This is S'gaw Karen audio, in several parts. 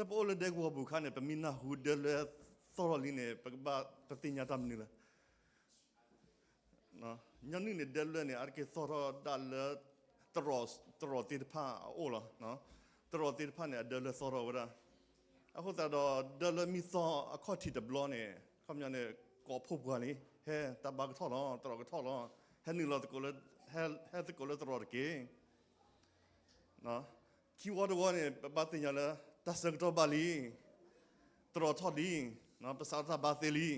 ပအိၣ်လၢဒဲကဝီၤပူၤအခါန့ၣ် ပမ့ၢ်နၢ်ဟူဒၢလွဲသီၣ်ထီၣ်လံန့ၣ် ပကဘၣ်ပသ့ၣ်ညါတၢ်မနုၤလဲၣ်. ညီနုၢ်န့ၣ် ဒၢလွဲန့ၣ် အါတက့ၢ်သီၣ်ထီၣ်ဒၣ်လၢ တရံးသ့ၣ်တဖၣ်အအိၣ်လီၤ. တရံးသ့ၣ်တဖၣ်န့ၣ် အဒၢလွဲသီၣ်ထီၣ်ဝဲဒၣ်. အဃိသတးဒီး ဒၢလွဲမ့ၢ်သီၣ်အခီၣ်ထံးတဘျီန့ၣ် ခီပညီန့ၣ် ကိးဖှိၣ်ပှၤလံ, ဟဲတၢ်ဘါကထီၣ်လီၤ, တရံးကထီၣ်လီၤ, ဟဲနုာ်လီၤသကိးလၢ, ဟဲ, ဟဲသကိးလၢတရံးတက့ၢ်. ခံဝီတဝီန့ၣ် ပဘၣ်သ့ၣ်ညါလၢ တၢ်ဆၢကတီၢ်ဘၣ်လံ, တရံးထီၣ်လံ, ပစးထီၣ်တၢ်ဘါသ့လံ.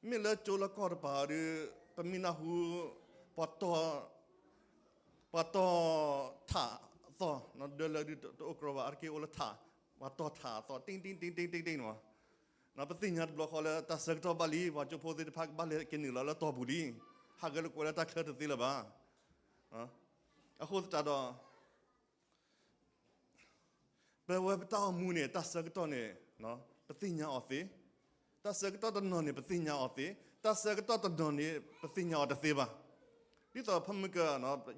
မ့ၢ်လၢကၠိလၢကီၢ်တပၤဒီး ပမ့ၢ်နၢ်ဟူ ပှၤတီၢ်, ပှၤတီၢ်ထးအသီၣ်, ဒၢလွဲဒုးတအိၣ်ကြီဘၣ်, အါတက့ၢ်အိၣ်လၢထး, ပှၤတီၢ်ထးအသီၣ် တ့ၢ်တ့ၢ်တ့ၢ်တ့ၢ်တ့ၢ်တ့ၢ်န့ၣ်လီၤ. ပသ့ၣ်ညါတဘျီဃီလၢ တၢ်ဆၢကတီၢ်ဘၣ်လံ, ပှၤကၠိဖိသ့ၣ်တဖၣ်ကဘၣ်လဲၤက့ၤနုာ်လီၤလၢတီၢ်ပူၤလံ, ဟးဂဲၤလိာ်ကွဲလၢတၢ်ချၢတသ့လၢၤဘၣ်. အဃိသတးဒီး ပဝဲပတၢ်အိၣ်မူန့ၣ် တၢ်ဆၢကတီၢ်န့ၣ် ပသ့ၣ်ညါအီၤသ့, တၢ်ဆၢကတီၢ်တနီၤန့ၣ် ပသ့ၣ်ညါအီၤသ့, တၢ်ဆၢကတီၢ်တနီၤန့ၣ် ပသ့ၣ်ညါအီၤတသ့ဘၣ်. ဒ်သိးဖဲမုၢ်က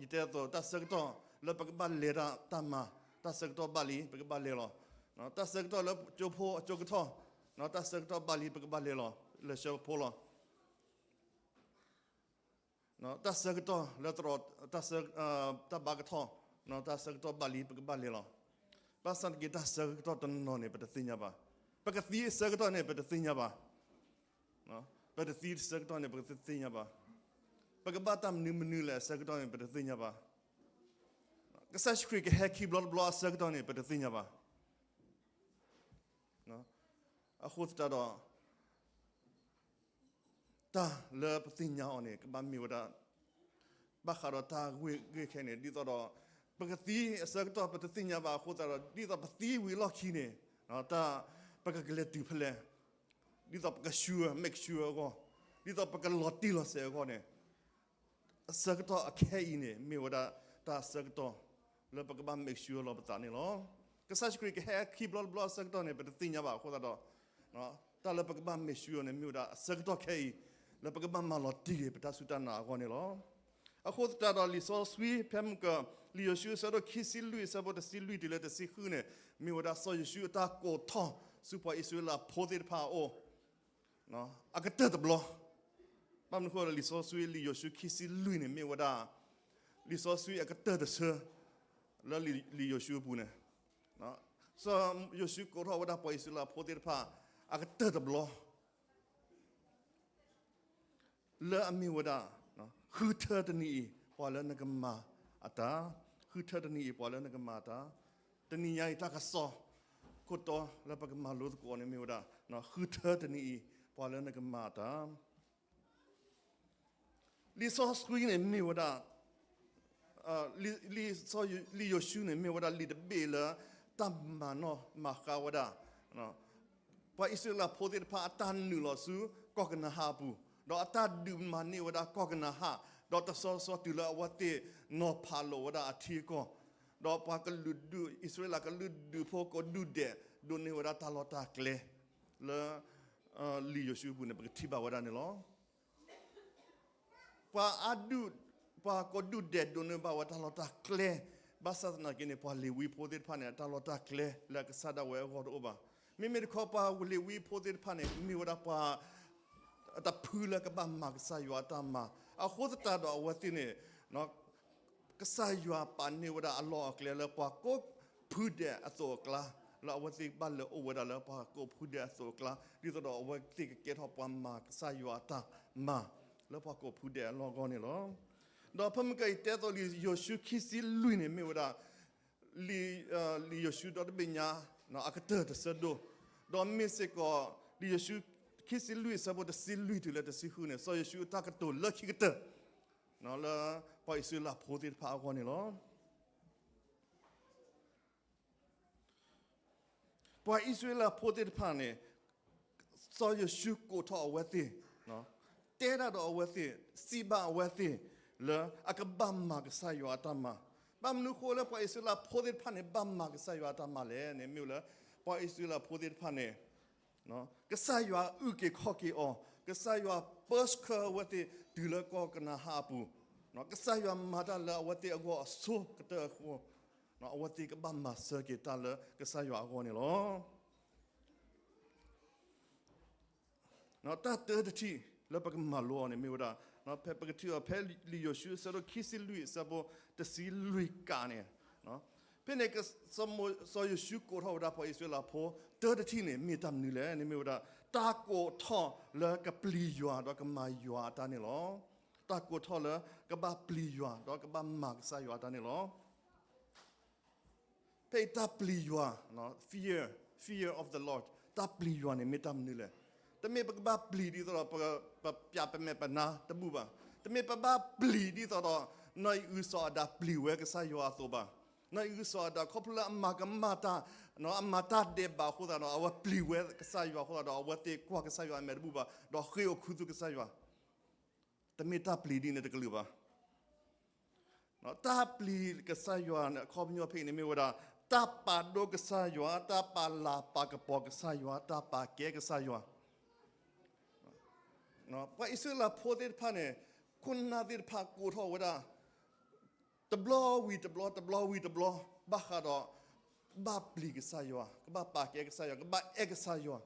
ယတဲအသိး တၢ်ဆၢကတီၢ်လၢပကဘၣ်လဲၤတၢ်မၤ, တၢ်ဆၢကတီၢ်ဘၣ်လံ ပကဘၣ်လဲၤလီၤ. တၢ်ဆၢကတီၢ်လၢကၠိဖိအကၠိကထီၣ်, တၢ်ဆၢကတီၢ်ဘၣ်လံ ပကဘၣ်လဲၤလီၤ, လဲၤဆှၢဖိလီၤ. တၢ်ဆၢကတီၢ်လၢ တၢ်ဘါကထီၣ်, တၢ်ဆၢကတီၢ်ဘၣ်လံ ပကဘၣ်လဲၤလီၤ. ဘၣ်ဆၣ်သနာ်က့ တၢ်ဆၢကတီၢ်တနီၤန့ၣ် ပတသ့ၣ်ညါဘၣ်. ပကသံအဆၢကတီၢ်န့ၣ် ပတသ့ၣ်ညါဘၣ်. ပတသံအဆၢကတီၢ်န့ၣ် ပတသ့ၣ်ညါဘၣ်. ပကဘၣ်တၢ်မနုၤမနုၤလဲၣ်အဆၢကတီၢ်န့ၣ် ပတသ့ၣ်ညါဘၣ်. ကစၢ်ယ့ၣ်ၡူးခရံာ်ကဟဲခံဘျီတဘျီအဆၢကတီၢ်န့ၣ် ပတသ့ၣ်ညါဘၣ်. အဃိသတးဒီး တၢ်လၢပသ့ၣ်ညါအီၤန့ၣ် ကဘၣ်မ့ၢ်ဝဲဒၣ် ဘၣ်ဃးဒီးတၢ်ဂ့ၢ်ခဲအံၤန့ၣ် ဒ်သိးဒီး ပကသံအဆၢကတီၢ် ပတသ့ၣ်ညါဘၣ်အဃိသတးဒီး ဒ်သိးပသံဝံၤအလီၢ်ခံန့ၣ် တၢ် ပကကလဲၤတုၤဖဲလဲၣ်, ဒ်သိးပက sure, make sure အဂီၢ်, ဒ်သိးပကလီၤတံၢ်လီၤဆဲးအဂီၢ်န့ၣ် အဆၢကတီၢ်အခဲအံၤန့ၣ် မ့ၢ်ဝဲဒၣ်တၢ်ဆၢကတီၢ်လၢပကဘၣ် make sure လီၤပသးန့ၣ်လီၤ. ကစၢ်ယ့ၣ်ၡူးခရံာ်ကဟဲခံဘျီတဘျီအဆၢကတီၢ်န့ၣ် ပတသ့ၣ်ညါဘၣ်အဃိသတးဒီး တၢ်လၢပကဘၣ် make sure န့ၣ် မ့ၢ်ဝဲဒၣ်အဆၢကတီၢ်ခဲအံၤ လၢပကဘၣ်မၤလီၤတံၢ်က့ၤ ပတၢ်စူၢ်တၢ်နာ်အဂီၢ်န့ၣ်လီၤ. အဃိသတးဒီး လံာ်စီဆှံဖဲမုၢ်က လံာ်ယိၤၡူအဆၢဒိၣ်ခံဆံလွံၢ် အဆၢဖိတဆံလွံၢ်တုၤလၢတဆံဃုန့ၣ် မ့ၢ်ဝဲဒၣ်စီၤယိၤၡူအတၢ်ကိးထီၣ်ဆူပှၤအံၣ်စရ့လးဖိသ့ၣ်တဖၣ်အအိၣ် အကတၢၢ်တဘျီ. ဘၣ်မနုၤအဃိ လံာ်စီဆှံလံာ်ယိၤၡူခံဆံလွံၢ်န့ၣ် မ့ၢ်ဝဲဒၣ် လံာ်စီဆှံအကတၢၢ်တဆၢ လၢလံာ်ယိၤၡူအပူၤန့ၣ် စီၤယိၤၡူကိးထီၣ်ဝဲဒၣ်ပှၤအံၣ်စရ့လးဖိသ့ၣ်တဖၣ် အကတၢၢ်တဘျီ လၢအမ့ၢ်ဝဲဒၣ် ဃုထၢတနံၤအံၤ ပှၤလၢနကမၤအတၢ်, ဃုထၢတနံၤအံၤ ပှၤလၢနကမၤအတၢ်, တနံၤညါအံၤ တၢ်ကစီၣ်ခိၣ်တီလၢပကမၤလိသကိးန့ၣ်မ့ၢ်ဝဲဒၣ် ဃုထၢတနံၤအံၤ ပှၤလၢနကမၤအတၢ် လံာ်စီဆှံန့ၣ်မ့ၢ်ဝဲဒၣ် လံာ်ယိၤၡူန့ၣ် မ့ၢ်ဝဲဒၣ်လံာ်တဘ့ၣ်လၢ တၢ်မၤနီၣ်မၤဃါဝဲဒၣ် ပှၤအံၣ်စရ့လးဖိသ့ၣ်တဖၣ်အတၢ်နုာ်လီၤဆူကီၢ်ကနၤအၣ်အပူၤ, ဒီးအတၢ်ဒုးမၤန့ၢ်ဝဲဒၣ်ကီၢ်ကနၤအၣ်, ဒီးတဆီဆီတုၤလၢအဝဲသ့ၣ်နီၤဖးလိာ်ဝဲဒၣ်အထံအကီၢ်, ဒီးပှၤကလုာ်ဒူၣ် အံၣ်စရ့လးကလုာ်ဒူၣ်ဖိကိးဒူၣ်ဒဲး ဒိးန့ၢ်ဝဲဒၣ်တၢ်လီၢ်တၢ်ကျဲ လၢ လံာ်ယိၤၡူအပူၤန့ၣ် ပကထံၣ်ဘၣ်ဝဲဒၣ်န့ၣ်လီၤ. ပှၤအါဒူၣ် ပှၤကိးဒူၣ်ဒဲးဒိးန့ၢ်ဘၣ်ဝဲတၢ်လီၢ်တၢ်ကျဲ, ဘၣ်ဆၣ်သနာ်က့န့ၣ် ပှၤလ့ၤဝံဖိသ့ၣ်တဖၣ်န့ၣ် အတၢ်လီၢ်တၢ်ကျဲလၢအကစၢ်ဒၣ်ဝဲအဂီၢ်တအိၣ်ဘၣ်. မ့မ့ၢ်တခီ ပှၤလ့ၤဝံဖိသ့ၣ်တဖၣ်န့ၣ် မ့ၢ်ဝဲဒၣ်ပှၤ အတဖုလၢကဘၣ်မၤကစၢ်ယွၤအတၢ်မၤ, အဃိသတးဒီးအဝဲသ့ၣ်န့ၣ် ကစၢ်ယွၤပာ်န့ၢ်ဝဲဒၣ်အလီၢ်အကျဲလၢပှၤကိးဖုဒဲးအသိးအကျါ, လၢအဝဲသ့ၣ်ဘၣ်လဲၤအိၣ်ဝဲဒၣ်လၢပှၤကိးဖုဒဲးအသိးအကျါ, ဒ်သိးဒီးအဝဲသ့ၣ်ကကဲထီၣ်ပှၤမၤကစၢ်ယွၤအတၢ်မၤ လၢပှၤကိးဖုဒဲးအလီၢ်အဂီၢ်န့ၣ်လီၤ. ဒီးဖဲမုၢ်ကယတဲအသိး လံာ်ယိၤၡူခံဆံလွံၢ်န့ၣ် မ့ၢ်ဝဲဒၣ် လံာ်ယိၤၡူဒီတဘ့ၣ်ညါ အကတၢၢ်တဆၢဒိၣ်, ဒီးမ့ၢ်စ့ၢ်ကီး လံာ်ယိၤၡူခံဆံလွံၢ် အဆၢဖိတဆံလွံၢ်တုၤလၢတဆံဃုန့ၣ် စီၤယိၤၡူအတၢ်ကတိၤလၢခံကတၢၢ် လၢပှၤအံၣ်စရ့လးဖိသ့ၣ်တဖၣ်အဂီၢ်န့ၣ်လီၤ. ပှၤအံၣ်စရ့လးဖိသ့ၣ်တဖၣ်န့ၣ် စီၤယိၤၡူကိးထီၣ်အဝဲသ့ၣ်, တဲဒၣ်ဒီးအဝဲသ့ၣ်, စံးဘၣ်အဝဲသ့ၣ် လၢအကဘၣ်မၤကစၢ်ယွၤအတၢ်မၤ. ဘၣ်မနုၤအဃိလၢပှၤအံၣ်စရ့လးဖိသ့ၣ်တဖၣ်န့ၣ် ဘၣ်မၤကစၢ်ယွၤအတၢ်မၤလဲၣ်န့ၣ် မ့ၢ်လၢ ပှၤအံၣ်စရ့လးဖိသ့ၣ်တဖၣ်န့ၣ် ကစၢ်ယွၤအုၣ်က့ၤခီၣ်က့ၤအီၤ, ကစၢ်ယွၤပၢဆှၢအဝဲသ့ၣ်တုၤလၢကီၢ်ကနၤအၣ်အပူၤ, ကစၢ်ယွၤမၤတၢ်လၢအဝဲသ့ၣ်အဂီၢ်အဆိကတၢၢ်အဃိ, အဝဲသ့ၣ်ကဘၣ်မၤစၢၤက့ၤတၢ်လၢကစၢ်ယွၤအဂီၢ်န့ၣ်လီၤ. တၢ်တၢတထံၣ်လၢပကမၤလိအီၤန့ၣ်မ့ၢ်ဝဲဒၣ်, ဖဲပကထံၣ်အီၤဖဲလံာ်ယိၤၡူအဆၢဒိၣ်ခံဆံလွံၢ်အဆၢဖိတဆံလွံၢ်ကးန့ၣ်, ဖဲန့ၣ် စီၤယိၤၡူကိးထီၣ်ဝဲဒၣ်ပှၤအံၣ်စရ့လးဖိ တၢတထံၣ်န့ၣ် မ့ၢ်တၢ်မနုၤလဲၣ်န့ၣ်မ့ၢ်ဝဲဒၣ်, တၢ်ကိးထီၣ်လၢကပျံၤယွၤဒီးကမၤယွၤအတၢ်န့ၣ်လီၤ. တၢ်ကိးထီၣ်လၢကဘၣ်ပျံၤယွၤဒီးကဘၣ်မၤကစၢ်ယွၤအတၢ်န့ၣ်လီၤ. ဖဲအံၤတၢ်ပျံၤယွၤ, fear, fear of the Lord, တၢ်ပျံၤယွၤန့ၣ်မ့ၢ်တၢ်မနုၤလဲၣ်. တမ့ၢ်ပကဘၣ်ပျံၤဒ်သိးဒီး ပပျးပမဲာ်ပနါတဘူၣ်ဘၣ်. တမ့ၢ်ပဘၣ်ပျံၤဒ်သိးဒီး နီၢ်အံၣ်အုစီၤအၤဒၣ်ပျံၤဝဲကစၢ်ယွၤအသိးဘၣ်. နီၢ်အံၣ်အုစီၤအၤဒၣ်ခီဖျိလၢအမၤကမၣ်တၢ်, အမၤတၢ်ဒဲးဘးအဃိသတးဒီး အဝဲပျံၤဝဲကစၢ်ယွၤအဃိသတးဒီး အဝဲသ့ၣ်ကွၢ်ကစၢ်ယွၤအမဲာ်တဘူၣ်ဘၣ် ဒီးဃ့ၢ်အိၣ်ခူသူၣ်ကစၢ်ယွၤ. တမ့ၢ်တၢ်ပျံၤဒ်န့ၣ်တကလုာ်ဘၣ်. တၢ်ပျံၤကစၢ်ယွၤအခီပညီဖဲအံၤန့ၣ်မ့ၢ်ဝဲဒၣ်, တၢ်ပာ်ဒိၣ်ကစၢ်ယွၤ, တၢ်ပာ်လၤပာ်ကပီၤကစၢ်ယွၤ, တၢ်ပာ်ကဲကစၢ်ယွၤ. ပှၤအံၣ်စရ့လးဖိသ့ၣ်တဖၣ်န့ၣ် ခိၣ်နၢ်သ့ၣ်တဖၣ်ကိးထီၣ်ဝဲဒၣ် တဘျီဝံၤတဘျီ တဘျီဝံၤတဘျီ ဘၣ်ဃးဒီး ကဘၣ်ပျံၤကစၢ်ယွၤ, ကဘၣ်ပာ်ကဲကစၢ်ယွၤ, ကဘၣ်အဲၣ်ကစၢ်ယွၤ.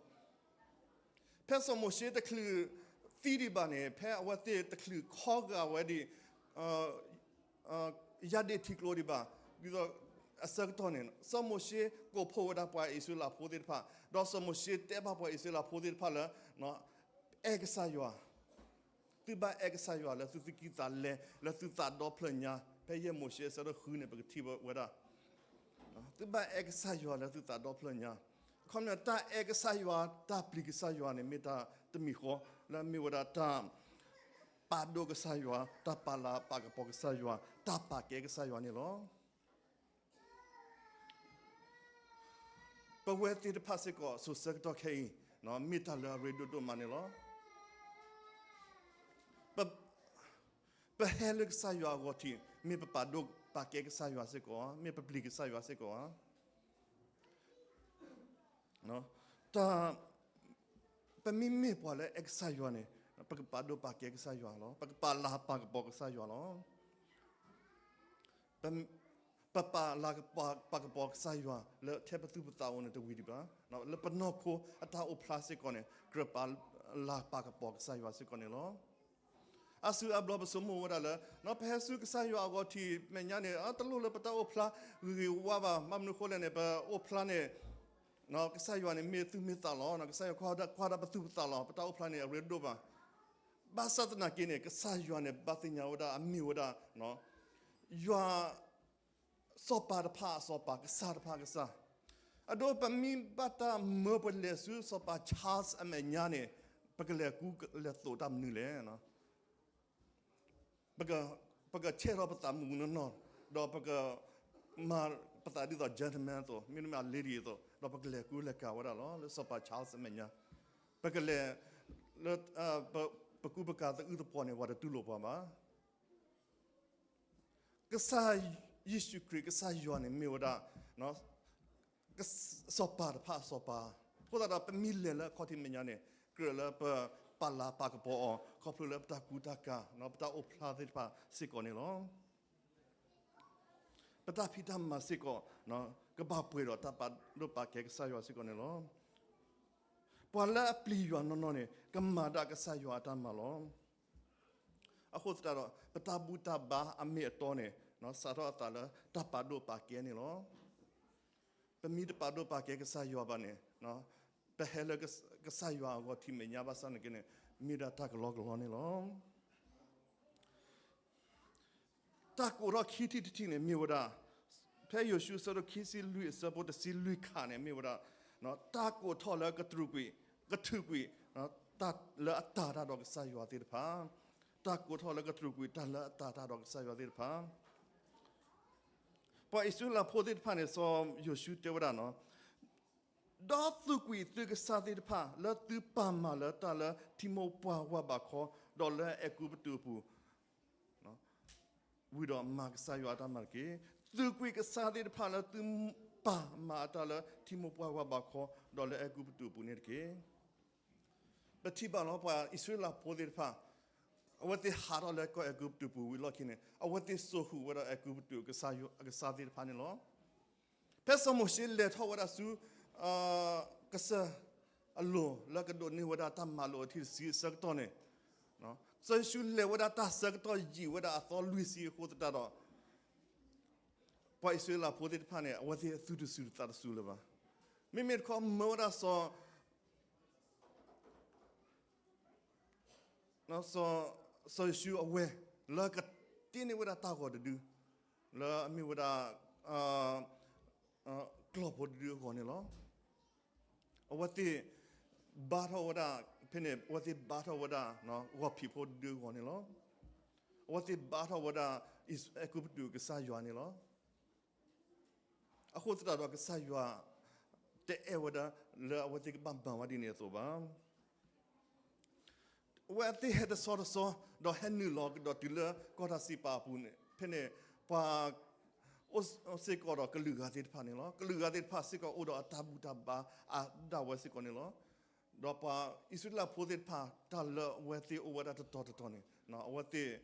ဖဲစီၤမိၤၡ့တချုးသံဒံးဘၣ်န့ၣ် ဖဲအဝဲသ့ၣ်တချုးခီဂာ်ဝဲဒံး ယၢ်ဒ့ၣ်ထံကျိဒံးဘၣ်, ဒ်သိးအဆၢကတီၢ်န့ၣ် စီၤမိၤၡ့ကိးဖှိၣ်ဝဲဒၣ်ပှၤအံၣ်စရ့လးဖိသ့ၣ်တဖၣ်, ဒီးစီၤမိၤၡ့တဲဘၣ်ပှၤအံၣ်စရ့လးဖိသ့ၣ်တဖၣ်လၢ အဲၣ်ကစၢ်ယွၤ, သုဘၣ်အဲၣ်ကစၢ်ယွၤလၢသုသူၣ်ကံၢ်သးလဲ, လၢသုသးဒီဖျၢၣ်ညါ, ဖဲယဲၢ်မိၤၡ့အဆၢဒိၣ်ဃုန့ၣ် ပကထံၣ်ဝဲဒၣ် သုဘၣ်အဲၣ်ကစၢ်ယွၤလၢသုသးဒီဖျၢၣ်ညါ. အခီပညီတၢ်အဲၣ်ကစၢ်ယွၤ, တၢ်ပျံၤကစၢ်ယွၤန့ၣ် မ့ၢ်တၢ်တမံၤဃီ လၢအမ့ၢ်ဝဲဒၣ်တၢ်ပာ်ဒိၣ်ကစၢ်ယွၤ, တၢ်ပာ်လၤပာ်ကပီၤကစၢ်ယွၤ, တၢ်ပာ်ကဲကစၢ်ယွၤန့ၣ်လီၤ. ပဝဲသ့ၣ်တဖၣ်စ့ၢ်ကီး စိၤဆၢကတီၢ်ခဲအံၤ မ့ၢ်တၢ်လၢအရ့ဒိၣ်ဒိၣ်မးန့ၣ်လီၤ. ပဟဲလၢကစၢ်ယွၤအဂီၢ်ထံး မ့ၢ်ပပာ်ဒိၣ်ပာ်ကဲကစၢ်ယွၤစ့ၢ်ကီးဧါ, မ့ၢ်ပပျံၤကစၢ်ယွၤစ့ၢ်ကီးဧါ. တၢ်, ပမ့မ့ၢ်ပှၤလၢအဲၣ်ကစၢ်ယွၤန့ၣ် ပကပာ်ဒိၣ်ပာ်ကဲကစၢ်ယွၤလီၤ. ပကပာ်လၤပာ်ကပီၤကစၢ်ယွၤလီၤ. ပပာ်လၤပာ်ကပီၤကစၢ်ယွၤလၢထဲပသူၣ်ပသးအိၣ်န့ၣ်တဝံၤဒံးဘၣ်. လၢပနီၢ်ခိအတၢ်အိၣ်ဖျါစ့ၢ်ကီးန့ၣ် ကြၢးပာ်လၤပာ်ကပီၤကစၢ်ယွၤစ့ၢ်ကီးန့ၣ်လီၤ. အါစုအါဘျီပဆိကမိၣ်ဝဲဒၣ်လၢ ပဟဲဆူကစၢ်ယွၤအဂီၢ်ထံးမဲာ်ညါန့ၣ် တလိၣ်လၢပတၢ်အိၣ်ဖျါဂ့ၤဂ့ၤဝါဝါဘၣ်. ဘၣ်မနုၤအဃိလဲၣ်န့ၣ် ပအိၣ်ဖျါန့ၣ် ကစၢ်ယွၤန့ၣ်မ့ၢ်သူၣ်မ့ၢ်သးလီၤ. ကစၢ်ယွၤကွၢ်ဒၣ်ပသူၣ်ပသးလီၤ. ပတၢ်အိၣ်ဖျါန့ၣ် အရ့ဒိၣ်ဘၣ်. ဘၣ်ဆၣ်သနာ်က့န့ၣ် ကစၢ်ယွၤန့ၣ် ဘၣ်သ့ၣ်ညါဝဲဒၣ်အမ့ၢ်ဝဲဒၣ် ယွၤ စီၤပၤတဖၣ်အစီၤပၤ, ကစၢ်တဖၣ်အကစၢ်. အဒိ ပမ့ၢ်ဘၣ်တၢ်မၢပလဲၤဆူစီၤပၤ Charles အမဲာ်ညါန့ၣ် ပကလဲၤကူလဲၤသိးတၢ်မနုၤလဲၣ်. ပကဆဲးထီၣ်ပသးမုၢ်မုၢ်နီၢ်နီၢ်, ဒီးပကမၤပသးဒ်သိး gentleman အသိး, မ့တမ့ၢ် lady အသိး, ဒီးပကလဲၤကူလဲၤကၤဝဲဒၣ်လီၤ လၢစီၤပၤ Charles အမဲာ်ညါ. ပကလဲၤလၢ ပကူပကၤသအုးသပှီၤန့ၣ် ပှၤတတူၢ်လိာ်ပှၤဘၣ်. ကစၢ်ယ့ၣ်ၡူးခရံာ် ကစၢ်ယွၤန့ၣ်မ့ၢ်ဝဲဒၣ် စီၤပၤတဖၣ်အစီၤပၤ. အဃိသတးဒီး ပမ့ၢ်လဲၤလၢအခီၣ်ထံးမဲာ်ညါန့ၣ် ကြၢးလၢပပာ်လၤပာ်ကပီၤအီၤ ခီဖျိလၢပတၢ်ကူတၢ်ကၤ, ပတၢ်အိၣ်ဖျါသ့ၣ်တဖၣ်စ့ၢ်ကီးန့ၣ်လီၤ. ပတၢ်ဖံးတၢ်မၤစ့ၢ်ကီး ကဘၣ်ပှဲၤဒီးတၢ်ပာ်ဒိၣ်ပာ်ကဲကစၢ်ယွၤစ့ၢ်ကီးန့ၣ်လီၤ. ပှၤလၢအပျံၤယွၤနီၢ်နီၢ်န့ၣ် ကမၤဒၣ်ကစၢ်ယွၤအတၢ်မၤလီၤ. အဃိသတးဒီး ပတၢ်ဘူၣ်တၢ်ဘါအမ့ၢ်အတီန့ၣ် စးထီၣ်အသးလၢတၢ်ပာ်ဒိၣ်ပာ်ကဲန့ၣ်လီၤ. ပမ့ၢ်တပာ်ဒိၣ်ပာ်ကဲကစၢ်ယွၤဘၣ်န့ၣ် ပဟဲလၢကစၢ်ယွၤအဂီၢ်ထံးမဲာ်ညါဘၣ်ဆၣ်နာ်က့န့ၣ် မ့ၢ်ဒၣ်တၢ်ကလီကလီန့ၣ်လီၤ. တၢ်ကိးထီၣ်ခံထံၣ်တထံၣ်န့ၣ်မ့ၢ်ဝဲဒၣ် ဖဲယိၤၡူအဆၢဒိၣ်ခံဆံလွံၢ်အဆၢဖိတဆံလွံၢ်ခါန့ၣ်မ့ၢ်ဝဲဒၣ် တၢ်ကိးထီၣ်လၢကတြူာ်ကွံာ်, ကထုးကွံာ် တၢ်လၢအတၤတၢ်ဒီးကစၢ်ယွၤသ့ၣ်တဖၣ်, တၢ်ကိးထီၣ်လၢကတြူာ်ကွံာ် တၢ်လၢအတၤတၢ်ဒီးကစၢ်ယွၤသ့ၣ်တဖၣ်. ပှၤအံၣ်စရ့လးဖိသ့ၣ်တဖၣ်န့ၣ် စီၤယိၤၡူတဲဝဲဒၣ်နီၤ, ဒီးသုးကွံာ်သုကစၢ်သ့ၣ်တဖၣ် လၢသုပာ်မၤလၢတၢ်လၢထံမိၢ်ပှၢ်ဝၤဘးခီ, ဒီးလၢအဲၤကူပတူးအပူၤ ဝံၤဒီးမၤကစၢ်ယွၤအတၢ်မၤတက့ၢ်. သုးကွံာ်ကစၢ်သ့ၣ်တဖၣ်လၢသုပာ်မၤအတၢ်လၢထံမိၢ်ပှၢ်ဝၤဘးခီ, ဒီးလၢအဲၤကူပတူးအပူၤန့ၣ်တက့ၢ်. ပထံၣ်ဘၣ်လီၤ ပှၤအံၣ်စရ့လးဖိသ့ၣ်တဖၣ် အဝဲသ့ၣ်ဟးထီၣ်လၢကီၢ်အဲၤကူပတူးပူၤဝံၤလီၢ်ခံန့ၣ် အဝဲသ့ၣ်စိာ်ဃုာ်ဝဲဒၣ်အဲၤကူပတူးအကစၢ်သ့ၣ်တဖၣ်န့ၣ်လီၤ. ဖဲစီၤမိၤၡ့လဲၤထီၣ်ဝဲဒၣ်ဆူ ကစၢၢ်အလိၤ လၢကဒိးန့ၢ်ဝဲဒၣ်တၢ်မၤလိာ်အထံတဆံအဆၢကတီၢ်န့ၣ်, စီၤယိၤၡူလဲၤဝဲဒၣ်တၢ်ဆၢကတီၢ်ယံာ်ဝဲဒၣ်အသီလွံၢ်ဆံအဃိသတးဒီး ပှၤအံၣ်စရ့လးဖိသ့ၣ်တဖၣ်န့ၣ် အဝဲသ့ၣ်အသုတစူၤတသးတစူၤလၢၤဘၣ်. မ့မ့ၢ်တခီမၢဝဲဒၣ်စီၤ စီၤယိၤၡူအဝဲ လၢကတ့န့ၢ်ဝဲဒၣ်တၢ်ဂီၤတဒု လၢအမ့ၢ်ဝဲဒၣ် ကျီၢ်ဖိတဒုအဂီၢ်န့ၣ်လီၤ. အဝဲသ့ၣ်ဘါထီၣ်ဝဲဒၣ် ဖဲန့ၣ် အဝဲသ့ၣ်ဘါထီၣ်ဝဲဒၣ် ဂီၤဖံးဖိတဒုအဂီၢ်န့ၣ်လီၤ. အဝဲသ့ၣ်ဘါထီၣ်ဝဲဒၣ် အဲၤကူပတူးကစၢ်ယွၤန့ၣ်လီၤ. အဃိသတးဒီးကစၢ်ယွၤ တအဲၣ်ဝဲဒၣ်လၢအဝဲသ့ၣ်ကဘၣ်မၤဝဲဒ်န့ၣ်အသိးဘၣ်. အဝဲသ့ၣ်ဟဲတဆီတဆီ ဒီးဟဲနုာ်လီၤကဒီးတုၤလၢကီၢ်တၢ်စံးပာ်အပူၤန့ၣ် ဖဲန့ၣ် ပှၤ အိၣ်စ့ၢ်ကီးဒီးကလုာ်ဂၤသ့ၣ်တဖၣ်န့ၣ်လီၤ. ကလုာ်ဂၤသ့ၣ်တဖၣ်စ့ၢ်ကီးအိၣ်ဒီးအတၢ်ဘူၣ်တၢ်ဘါအါဒၣ်ဝဲစ့ၢ်ကီးန့ၣ်လီၤ. ဒီးပှၤအံၣ်စရ့လးဖိသ့ၣ်တဖၣ် တၢ်လၢအဝဲသ့ၣ်အိၣ်ဝဲဒၣ်တတီၤတတီၤန့ၣ် အဝဲသ့ၣ်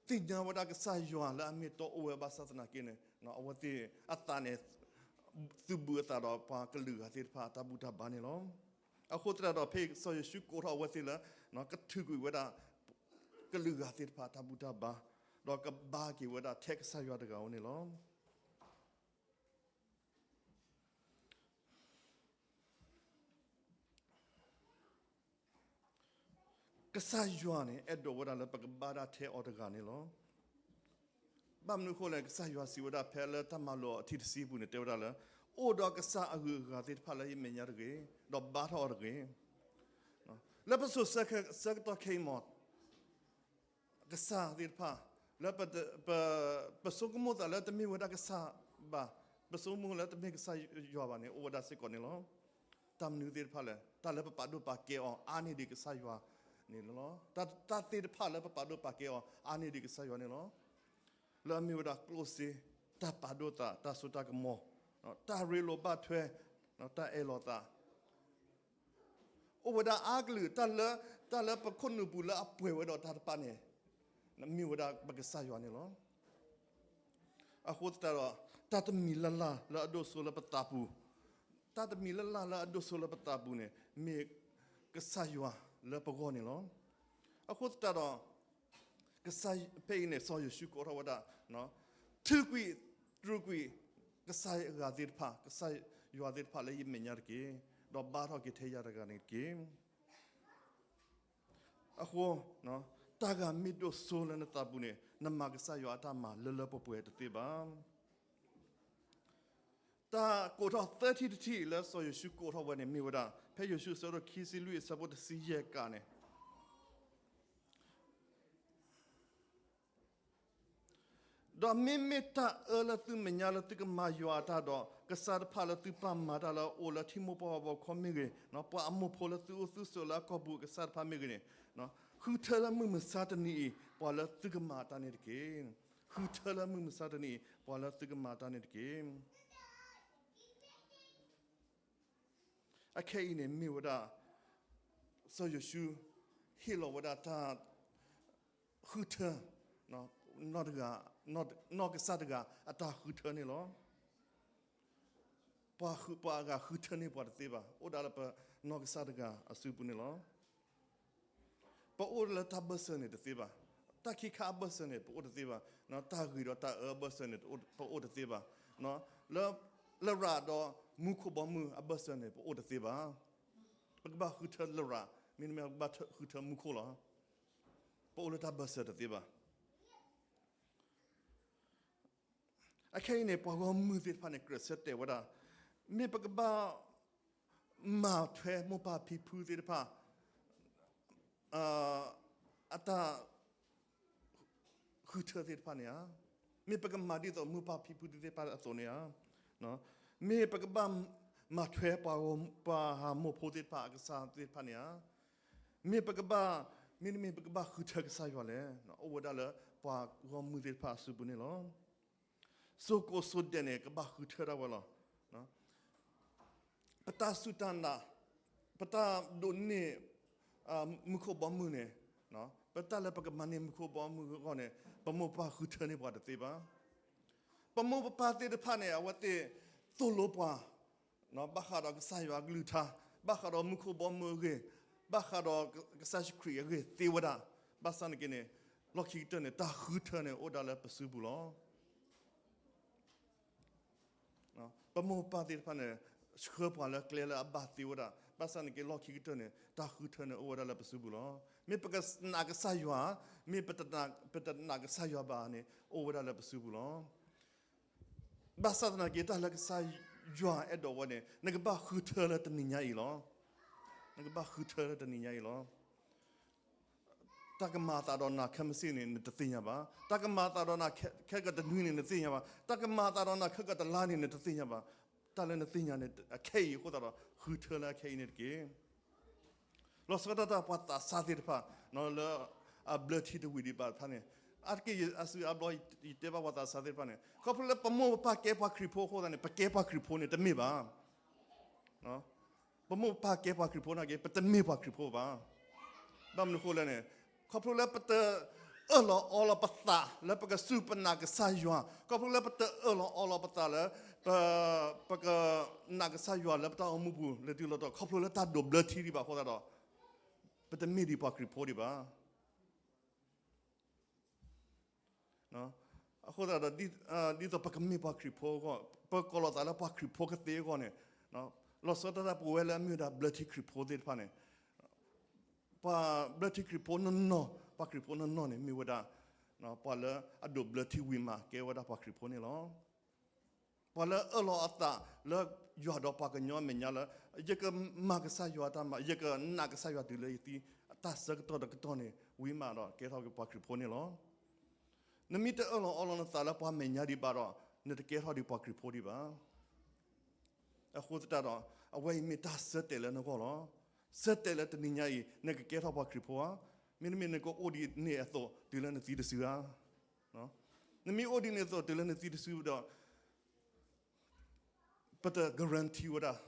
သ့ၣ်ညါဝဲဒၣ်ကစၢ်ယွၤလၢအမ့ၢ်တီအိၣ်ဝဲဘၣ်ဆၣ်သနာ်က့န့ၣ် အဝဲသ့ၣ်အသးန့ၣ် သုးဘူးအသးဒီးပှၤကလုာ်ဂၤသ့ၣ်တဖၣ်အတၢ်ဘူၣ်တၢ်ဘါန့ၣ်လီၤ. အဃိသတးဒီးဖဲစီၤယိၤၡူကိးထီၣ်အဝဲသ့ၣ်လၢ ကထုးကွံာ်ဝဲဒၣ် ကလုာ်ဂၤသ့ၣ်တဖၣ်အတၢ်ဘူၣ်တၢ်ဘါ ဒီးကဘါက့ၤဝဲဒၣ်ထဲကစၢ်ယွၤတဂၤဧိၤန့ၣ်လီၤ. ကစၢ်ယွၤန့ၣ် အဲၣ်ဒိးဝဲဒၣ်လၢပကဘါဒၣ်ထဲအီၤတဂၤန့ၣ်လီၤ. ဘၣ်မနုၤအဃိလဲၣ်, ကစၢ်ယွၤစံးဝဲဒၣ်ဖဲလၢတၢ်မၤလိာ်အထံတဆံအပူၤန့ၣ် တဲဝဲဒၣ်လၢ အိၣ်ဒီးကစၢ်အဂုၤအဂၤသ့ၣ်တဖၣ်လၢယမဲာ်ညါတဂ့ၤ, ဒီးဘါထီၣ်အီၤတဂ့ၤ. လၢပစိၤဆၢကတီၢ်ခဲအံၤမ့ၢ် ကစၢ်သ့ၣ်တဖၣ် လၢ ပဆိကမိၣ်သးလၢတမ့ၢ်ဝဲဒၣ်ကစၢ်ဘၣ်, ပဆိကမိၣ်လၢတမ့ၢ်ကစၢ်ယွၤဘၣ်န့ၣ် အိၣ်ဝဲဒၣ်စ့ၢ်ကီးန့ၣ်လီၤ. တၢ်မနုၤသ့ၣ်တဖၣ်လဲၣ်, တၢ်လၢပပာ်ဒိၣ်ပာ်ကဲအီၤအါန့ၢ်ဒံးကစၢ်ယွၤန့ၣ်လီၤ. တၢ်သ့ၣ်တဖၣ်လၢပပာ်ဒိၣ်ပာ်ကဲအီၤ အါန့ၢ်ဒံးကစၢ်ယွၤန့ၣ်လီၤ. လၢအမ့ၢ်ဝဲဒၣ်ကျိၣ်စ့, တၢ်ပာ်ဒိၣ်သး, တၢ်စိတၢ်ကမီၤ, တၢ်ရ့လိာ်ဘၣ်ထွဲ, တၢ်အဲၣ်လီၤသး အိၣ်ဝဲဒၣ်အါကလုာ်, တၢ်လၢပခိၣ်နူာ်ပူၤလၢအပှဲၤဝဲဒီးတၢ်တဖၣ်န့ၣ် မ့ၢ်ဝဲဒၣ်ပကစၢ်ယွၤန့ၣ်လီၤ. အဃိသတးဒီး တၢ်တမံၤလၢ်လၢ်လၢအဒိၣ်စိလၢပသးပူၤ, တၢ်တမံၤလၢ်လၢ်လၢအဒိၣ်စိလၢပသးပူၤန့ၣ် မ့ၢ်ကစၢ်ယွၤလၢပဂီၢ်န့ၣ်လီၤ. အဃိသတးဒီး ဖဲအံၤန့ၣ် စီၤယိၤၡူကိးထီၣ်ဝဲဒၣ်, ထုးကွံာ်, တြူာ်ကွံာ် ကစၢ်အဂၤသ့ၣ်တဖၣ်, ကစၢ်ယွၤသ့ၣ်တဖၣ်လၢယမဲာ်ညါတက့ၢ်, ဒီးဘါထီၣ်က့ၤထဲယၤတဂၤန့ၣ်တက့ၢ်. အဃိ, တၢ်ဂၤမ့ၢ်ဒိၣ်စိလၢနသးပူၤန့ၣ် နမၤကစၢ်ယွၤအတၢ်မၤလၢလၢပှဲၤပှဲၤတသ့ဘၣ်. တၢ်ကိးထီၣ်သၢထံၣ်တထံၣ်လၢစီၤယိၤၡူကိးထီၣ်ဝဲန့ၣ်မ့ၢ်ဝဲဒၣ် ဖဲယိၤၡူအဆၢဒိၣ်ခံဆံလွံၢ်အဆၢဖိတဆံယဲၢ်ကးန့ၣ်, ဒီးမ့မ့ၢ်တၢ်အၢလၢသုမဲာ်ညါလၢသုကမၤယွၤအတၢ်ဒီး ကစၢ်တဖၣ်လၢသုပာ်မၤတၢ်လၢအအိၣ်လၢထံမိၢ်ပှၢ်ဂီၤခီမ့ၢ်ဂ့ၤ, ပှၤအမိၢ်ဖိလၢသုအိၣ်သုဆိးလၢအကီၢ်ပူၤအကစၢ်တဖၣ်မ့ၢ်ဂ့ၤန့ၣ်, ဃုထၢလၢမုၢ်မဆါတနံၤအံၤ ပှၤလၢသုကမၤအတၢ်န့ၣ်တက့ၢ်. ဃုထၢလၢမုၢ်မဆါတနံၤအံၤ ပှၤလၢသုကမၤအတၢ်န့ၣ်တက့ၢ်. အခဲအံၤန့ၣ်မ့ၢ်ဝဲဒၣ် စီၤယိၤၡူ ဟ့ၣ်လီၤဝဲဒၣ်တၢ်ဃုထၢ နီၢ်ကစၢ်တဂၤအတၢ်ဃုထၢန့ၣ်လီၤ. ပှၤဃု, ပှၤအဂၤဃုထၢန့ၢ်ပှၤတသ့ဘၣ်. အိၣ်ဒၣ်လၢပနီၢ်ကစၢ်တဂၤအစုပူၤန့ၣ်လီၤ. ပအိၣ်လၢတၢ်ဘၢၣ်စၢၤန့ၣ်တသ့ဘၣ်. တၢ်ခံခါအဘၢၣ်စၢၤန့ၣ် ပအိၣ်တသ့ဘၣ်. တၢ်ဂ့ၤဒီးတၢ်အၢအဘၢၣ်စၢၤန့ၣ် ပအိၣ်တသ့ဘၣ်. လၢ, လရာ်ဒီးမူခိၣ်ဘီမုၢ်အဘၢၣ်စၢၤန့ၣ် ပအိၣ်တသ့ဘၣ်. ပကဘၣ်ဃုထၢလရာ်, မ့တမ့ၢ်ပကဘၣ်ဃုထၢမူခိၣ်လီၤ. ပအိၣ်လၢတၢ်ဘၢၣ်စၢၤတသ့ဘၣ်. အခဲအံၤန့ၣ် ပှၤဂီၢ်မုၢ်သ့ၣ်တဖၣ်န့ၣ် ကြၢးဆၢတဲာ်ဝဲဒၣ်, မ့ၢ်ပကဘၣ်မၤထွဲမိၢ်ပၢ်ဖံဖုသ့ၣ်တဖၣ် အတၢ်ဃုထၢသ့ၣ်တဖၣ်န့ၣ်ဧါ. မ့ၢ်ပကမၤဒ်သိးမိၢ်ပၢ်ဖံဖုသ့ၣ်တဖၣ်အသိးန့ၣ်ဧါ. မ့ၢ်ပကဘၣ်မၤထွဲပှၤ, ပှၤဟးမိၢ်ဖိသ့ၣ်တဖၣ်အကစၢ်သ့ၣ်တဖၣ်န့ၣ်ဧါ. မ့ၢ်ပကဘၣ်, မ့တမ့ၢ်ပကဘၣ်ဃုထၢကစၢ်ယွၤလဲၣ်. အိၣ်ဝဲဒၣ်လၢပှၤဂီၢ်မုၢ်သ့ၣ်တဖၣ်အစုပူၤန့ၣ်လီၤ. စိၤကိးစိၤဒဲးန့ၣ် ကဘၣ်ဃုထၢဒၣ်ဝဲလီၤ. ပတၢ်စူၢ်တၢ်နာ်, ပတၢ်ဒိးန့ၢ်မူခိၣ်ဘီမုၢ်န့ၣ်, ပတၢ်လၢပကမၤန့ၢ်မူခိၣ်ဘီမုၢ်အဂီၢ်န့ၣ် ပမိၢ်ပၢ်ဃုထၢန့ၢ်ပှၤတသ့ဘၣ်. ပမိၢ်ပပၢ်သ့ၣ်တဖၣ်န့ၣ် အဝဲသ့ၣ် သိၣ်လိပှၤ ဘၣ်ဃးဒီးကစၢ်ယွၤအကလုၢ်ကထါ, ဘၣ်ဃးဒီးမူခိၣ်ဘီမုၢ်အဂ့ၢ်, ဘၣ်ဃးဒီးကစၢ်ယ့ၣ်ၡူးခရံာ်အဂ့ၢ်သ့ဝဲဒၣ်, ဘၣ်ဆၣ်သနာ်က့န့ၣ် လီၢ်ခံကတၢၢ်န့ၣ် တၢ်ဃုထၢန့ၣ်အိၣ်ဝဲဒၣ်လၢပစုပူၤလီၤ. ပမိၢ်ပပၢ်သ့ၣ်တဖၣ်န့ၣ် ဆှၢပှၤလၢကျဲလၢအဘၣ်သ့ဝဲဒၣ်, ဘၣ်ဆၣ်သနာ်က့ လီၢ်ခံကတၢၢ်န့ၣ် တၢ်ဃုထၢန့ၣ်အိၣ်ဝဲဒၣ်လၢပစုပူၤလီၤ. မ့ၢ်ပကနာ်ကစၢ်ယွၤ, မ့ၢ်ပတနာ်ကစၢ်ယွၤဘၣ်န့ၣ် အိၣ်ဝဲဒၣ်လၢပစုပူၤလီၤ. ဘၣ်ဆၣ်သနာ်က့ တၢ်လၢကစၢ်ယွၤအဲၣ်ဒိးဝဲန့ၣ် နကဘၣ်ဃုထၢလၢတနံၤညါအံၤလီၤ. နကဘၣ်ဃုထၢလၢတနံၤညါအံၤလီၤ. တၢ်ကမၤအသးဒီးနၤခဲမုၢ်ဆ့ၣ်န့ၣ် နတသ့ၣ်ညါဘၣ်. တၢ်ကမၤအသးဒီးနၤခဲကတနွံန့ၣ် နတသ့ၣ်ညါဘၣ်. တၢ်ကမၤအသးဒီးနၤခဲကတလါန့ၣ် နတသ့ၣ်ညါဘၣ်. တၢ်လၢနသ့ၣ်ညါန့ၣ် အခဲအံၤအဃိသတးဒီး ဃုထၢလၢအခဲအံၤန့ၣ်တက့ၢ်. လီၤဆီဒၣ်တၢ်ပှၤသးစၢ်သ့ၣ်တဖၣ် လၢအဘျၢထံတဝံၤဒံးဘၣ်တဖၣ်န့ၣ်, အါတက့ၢ်အါစုအါဘျီ ယတဲဘၣ်ပှၤသးစၢ်သ့ၣ်တဖၣ်န့ၣ် ခီဖျိလၢပမိၢ်ပပၢ်ကဲပှၤခရံာ်ဖိအဃိသတးန့ၣ် ပကဲပှၤခရံာ်ဖိန့ၣ် တမ့ၢ်ဘၣ်. ပမိၢ်ပပၢ်ကဲပှၤခရံာ်ဖိနာ်က့ ပတမ့ၢ်ပှၤခရံာ်ဖိဘၣ်. ဘၣ်မနုၤအဃိလဲၣ်န့ၣ်, ခီဖျိလၢပတအၢၣ်လီၤအီလီၤပသးလၢပကစူၢ်ပနာ်ကစၢ်ယွၤ, ခီဖျိလၢပတအၢၣ်လီၤအီလီၤပသးလၢ ပကနာ်ကစၢ်ယွၤလၢပတၢ်အိၣ်မူပူၤ လၢတုၤလီၤတီၤ ခီဖျိလၢတၢ်ဒိးဘျၢထံဒံးဘၣ်အဃိသတးဒီး ပတမ့ၢ်ဒံးပှၤခရံာ်ဖိဒံးဘၣ်. အဃိသတးဒီး ဒ်သိးပကမ့ၢ်ပှၤခရံာ်ဖိအဂီၢ်, ပကိးလီၤသးလၢပှၤခရံာ်ဖိကသ့အဂီၢ်န့ၣ်, လီၤဆီဒၣ်တၢ်ပဝဲလၢအမ့ၢ်ဝဲဒၣ်ဘျၢထံခရံာ်ဖိသ့ၣ်တဖၣ်န့ၣ်, ပှၤဘျၢထံခရံာ်ဖိနီၢ်နီၢ်, ပှၤခရံာ်ဖိနီၢ်နီၢ်န့ၣ် မ့ၢ်ဝဲဒၣ် ပှၤလၢအဒိးဘျၢထံဝံၤမး ကဲဝဲဒၣ်ပှၤခရံာ်ဖိန့ၣ်လီၤ. ပှၤလၢအအၢၣ်လီၤအသးလၢယွၤဒီးပှၤကညီအမဲာ်ညါလၢ ယကမၤကစၢ်ယွၤအတၢ်မၤ, ယကနာ်ကစၢ်ယွၤတုၤလၢယသံ, တၢ်ဆၢကတီၢ်တကတီၢ်န့ၣ် ဝံၤမးဒီးကဲထီၣ်က့ၤပှၤခရံာ်ဖိန့ၣ်လီၤ. နမ့ၢ်တအၢၣ်လီၤအီလီၤနသးလၢပှၤမဲာ်ညါဒံးဘၣ်ဒီး နတကဲထီၣ်ဒံးပှၤခရံာ်ဖိဒံးဘၣ်. အဃိသတးဒီး အဝဲအံၤမ့ၢ်တၢ်ဆၢတဲာ်လၢနဂီၢ်လီၤ. ဆၢတဲာ်လၢတနံၤညါအံၤ နကကဲထီၣ်ပှၤခရံာ်ဖိဧါ, မ့တမ့ၢ်နကအိၣ်ဒ်န့ၣ်အသိး တုၤလၢနသံတစုဧါ. နမ့ၢ်အိၣ်ဒ်န့ၣ်အသိး တုၤလၢနသံတစုဒီး ပတ guarantee ဝဲဒၣ်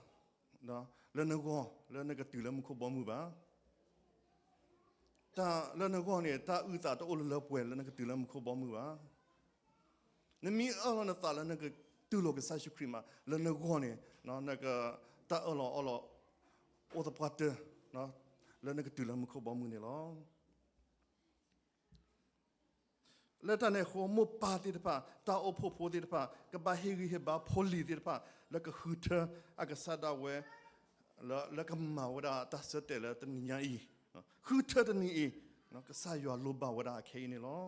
လၢနဂီၢ် လၢနကတုၤလၢမူခိၣ်ဘီမုၢ်ဘၣ်. တၢ်လၢနဂီၢ်န့ၣ် တၢ်အုၣ်သးတအိၣ်လၢလၢပှဲၤပှဲၤလၢနကတုၤလၢမူခိၣ်ဘီမုၢ်ဘၣ်. နမ့ၢ်အၢၣ်လီၤနသးလၢနကတူၢ်လိာ်ကစၢ်ယ့ၣ်ၡူးခရံာ်မး လၢနဂီၢ်န့ၣ် နက တၢ်အၢၣ်လီၤအီလီၤ အိၣ်သပှၢ်တၢၢ် လၢနကတုၤလၢမူခိၣ်ဘီမုၢ်န့ၣ်လီၤ. လၢတၢ်န့ၣ်အဃိ မိၢ်ပၢ်သ့ၣ်တဖၣ် တၢ်အိၣ်ဖှိၣ်ဖိသ့ၣ်တဖၣ် ကဘၣ်ဟ့ၣ်ဂံၢ်ဟ့ၣ်ဘါဖိလံၤသ့ၣ်တဖၣ် လၢကဃုထၢအကစၢ်ဒၣ်ဝဲ လၢကမၤဝဲဒၣ်တၢ်ဆၢတဲာ်လၢတနံၤညါအံၤ, ဃုထၢတနံၤအံၤ ကစၢ်ယွၤလိၣ်ဘၣ်ဝဲဒၣ်အခဲအံၤန့ၣ်လီၤ.